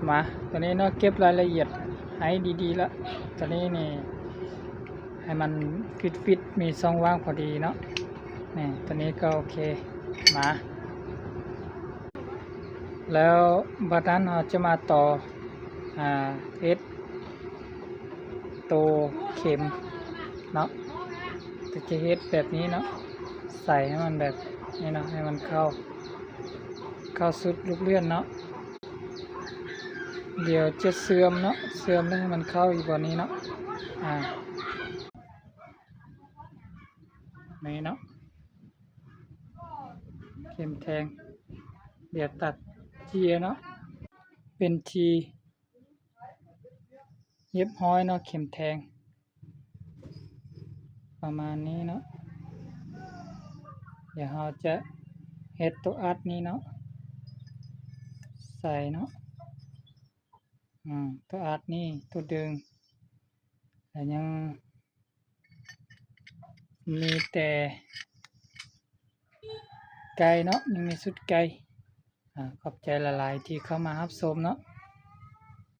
ມາ ຕົວນີ້ເນາະ ເກັບລາຍລະອຽດໃຫ້ດີໆລະ ຕົວນີ້ນີ້ ໃຫ້ມັນຟິດໆ ມີຊ່ອງວ່າງພໍດີເນາະ ນີ້ ຕົວນີ້ກໍໂອເຄ ມາ ແລ້ວບາດນັ້ນເຮົາຈະມາຕໍ່ ອາ ເຮັດ ໂຕເຂັມເນາະ ກໍຈະເຮັດແບບນີ້ເນາະ ໃສ່ໃຫ້ມັນແບບນີ້ເນາະ ໃຫ້ມັນເຂົ້າ ເຂົ້າຊຸດລູກເລື່ອນເນາະ ດຽວຈະເຊື່ອມເນາະ ເຊື່ອມແລ້ວໃຫ້ມັນເຂົ້າຢູ່ບ່ອນນີ້ເນາະ ອາ ນີ້ເນາະ ເຂັມແທງ ດຽວຕັດເຈຍເນາະ ເປັນທີ່ ຮຽບຮ້ອຍເນາະ ເຂັມແທງ ປະມານນີ້ເນາະ ດຽວເຮົາຈະເຮັດໂຕອັດນີ້ເນາະ ໃສ່ເນາະ ອືມ ໂຕອັດນີ້ ໂຕດຶງ ແລ້ວຍັງມີແຕ່ໄກ່ເນາະ ຍັງມີຊຸດໄກ່ ອາ ຂອບໃຈຫຼາຍໆທີ່ເຂົ້າມາຮັບຊົມເນາະ